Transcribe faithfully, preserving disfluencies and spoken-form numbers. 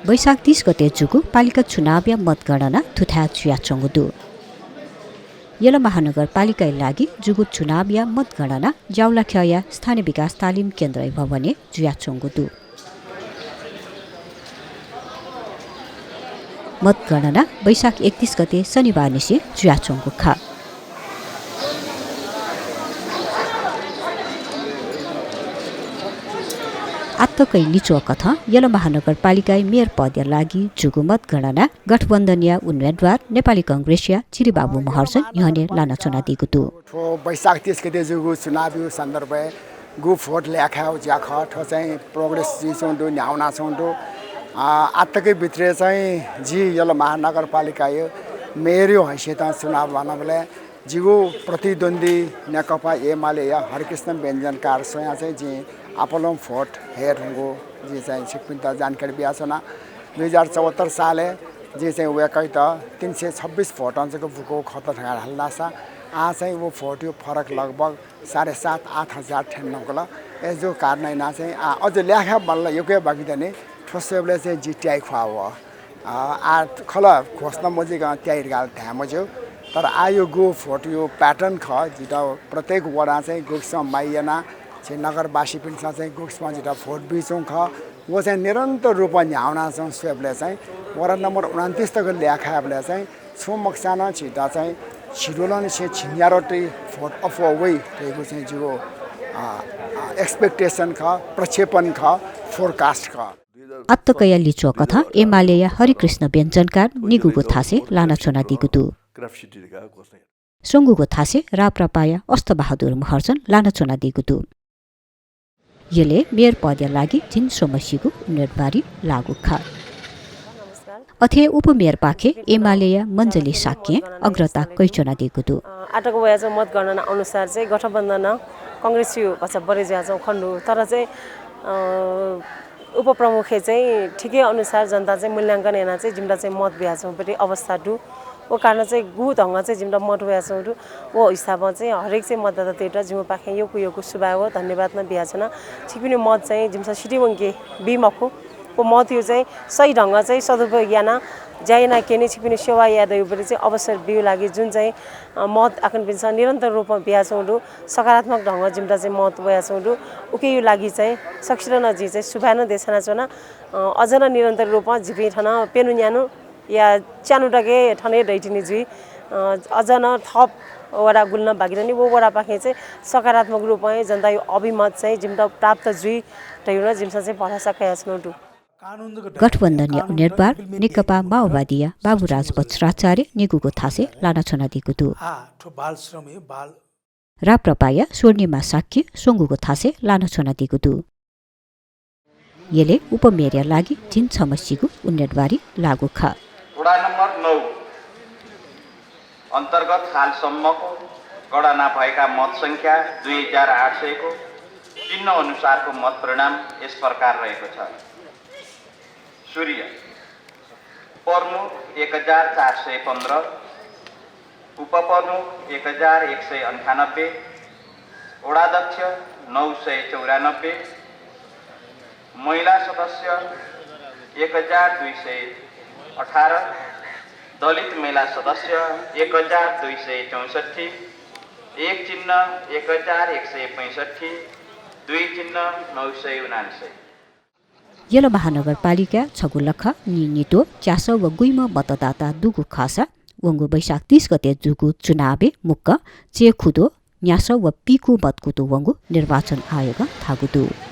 वैशाख तीस गते जूगु पालिका चुनावया मतगणना थुथाय् जुयाच्वंगु दु। यल महानगरपालिकाया लागि जूगु चुनावया मतगणना ज्याउलाख्यःया स्थानीय विकास तालिम केन्द्रया भवनय् जुयाच्वंगु दु। मतगणना वैशाख एकतीस गते शनिबारनिसें जुयाच्वंगु खः। आत्तकया लिच्वः कथं यल महानगरपालिकाया मेयर पदया लागि जूगु मतगणना गठबन्धनया उम्मेदवार नेपाली कांग्रेसया चिरिबाबु महर्जन न्ह्यःने लानाच्वनादीगु दु। थ्व वैशाख तीस गते जूगु चुनावया सन्दर्भय् गु भोट ल्याखायेगु ज्या खः। थ्व चाहिँ progress जुइच्वंगु दु, न्ह्याः वनाच्वंगु दु। अ, आत्तकै भित्रय् चाहिँ जि यल महानगरपालिकाया मेयरया हैसियतं चुनाव लानाबलय् जिगु प्रतिद्वन्द्वी नेकपा एमालेया हरिकृष्ण व्यञ्जनकार स्वयां चाहिँ जिं आपालं भोट हये धुंगु जिं चाहिँ छिकपिन्त जानकारी बियाच्वना। दुई हजार चौहत्तर सालय् जिं चाहिँ वय्कःयात तीन सय छब्बिस भोटं जक बुकूगु खः धकाः धाल धाःसा आः चाहिँ व भोटया फरक लगभग साढे सात आठ हजार थ्यने धुंकल। अय्जूगु कारणं यानाः चाहिँ आः अझ ल्याखा बल्ल यक्व हे बाकी दनि। थ्व स्वयेबलय् चाहिँ जि त्याइ ख्वाः वः। अ, आः खलः घोषणा मजुइकं त्याइ धकाः धाये मज्यू। तर आःयागु भोटया pattern खः। जितः प्रत्येक वडां चाहिँ गुकिसिमं माया यानाः झी नगरवासीपिन्सं चाहिँ गुकिसिमं जितः भोट बियाच्वंगु खः। व चाहिँ निरन्तर रूपं न्ह्याः वनाच्वंगु स्वयेबलय् चाहिँ वडा नम्बर उनन्तीस तक ल्याखायेबलय् चाहिँ छुं मखुसां नं झीत चाहिँ झिद्वलंनिसें झिंन्यादँ तुं भोट अप्वः वइ धइगु चाहिँ जिगु, अ, अ, expectation खः, प्रक्षेपण खः, forecast खः। आत्तकया लिच्वः कथं एमालेया हरिकृष्ण व्यञ्जनकार निगूगु थासय् लानाच्वनादीगु दु। स्वंगूगु थासय् राप्रपाया अष्टबहादुर महर्जन लानाच्वनादीगु दु। यलय् मेयर पदया लागि झिंछम्हसिगु उम्मेदवारी लाःगु खः। अथे उपमेयरपाखें एमालेया मञ्जली शाक्यं अग्रता कयाच्वनादीगु दु। अ, आःतक वयाच्वंगु मतगणना अनुसार चाहिँ गठबन्धनं कांग्रेसया भचा बढे जुयाच्वंगु खने दु। तर चाहिँ, अ, उपप्रमुखं चाहिँ ठिकै अनुसार जनतां चाहिँ मूल्यांकन यानाः चाहिँ जिमित चाहिँ मत बियाच्वंगु अवस्था दु। व कारणं चाहिँ गु ढंगं चाहिँ जिमित मत वयाच्वंगु दु, व हिसाबं चाहिँ हरेक चाहिँ मतदातातय्त जिमिपाखें यक्व यक्व सुभाय् व धन्यवाद नं बियाच्वना। छिकपिनि मत चाहिँ जिमिसं सितिवंके बी मखु। व मतया चाहिँ सही ढंगं चाहिँ सदुपयोग यानाः ज्या यानाः क्यने, छिकपिनि सेवा यायेगु चाहिँ अवसर बीगु लागि जुन चाहिँ, अ, मत आकनपिन्सं निरन्तर रूपमा बियाच्वंगु दु, सकारात्मक ढंगं जिमित चाहिँ मत वयाच्वंगु दु। उकिया लागि चाहिँ सकसित नं जिं चाहिँ सुभाय् नं देछानाच्वना। अ, अझ नं निरन्तर रूपमा झीपिं थन प्यन्हु न्यान्हु या च्यान्हु तक हे थन हे दइतिनि जुइ। अ, अझ नं थप वडा गुलि नं बाकी दनि, व वडापाखें चाहिँ सकारात्मक रूपमा जनताया अभिमत चाहिँ जिमित प्राप्त जुइ धइगु नं जिमिसं चाहिँ भरोसा कयाच्वनागु दु। गठबन्धनया उम्मेदवार नेकपा माओवादीया बाबुराज बज्राचार्य निगूगु थासय् लानाच्वनादीगु दु। राप्रपाया स्वर्णिमा शाक्य स्वंगूगु थासय् लानाच्वनादीगु दु। यलय् उपमेयरया लागि झिंछम्हसिगु उम्मेदवारी लाःगु खः। वडा नम्बर नौ अन्तर्गत हालसम्मको गणना भएका मत संख्या दुई हजार आठ सयको चिन्ह अनुसारको मत परिणाम यस प्रकार रहेको छ। सूर्य, प्रमुख एक हजार चार सय पन्ध्र, उपप्रमुख एक हजार एक सय अन्ठानब्बे, वडाध्यक्ष नौ सय चौरानब्बे, महिला सदस्य एक हजार दुई सय अठार, दलित महिला सदस्य एक हजार दुई सय चौसट्ठी, एक चिन्ह एक हजार एक सय पैँसट्ठी, दुई चिन्ह नौ सय उनान्सय। यल महानगरपालिका छगू लखा, नीनिद्वः, च्यासः व गुइम्ह मतदाता दुगु खःसा वंगु वैशाख तीस गते जूगु चुनावय् मुक्कं चय्खुद्वः, न्यासः व पीकू मतकुतु वंगु निर्वाचन आयोगं धाःगु दु।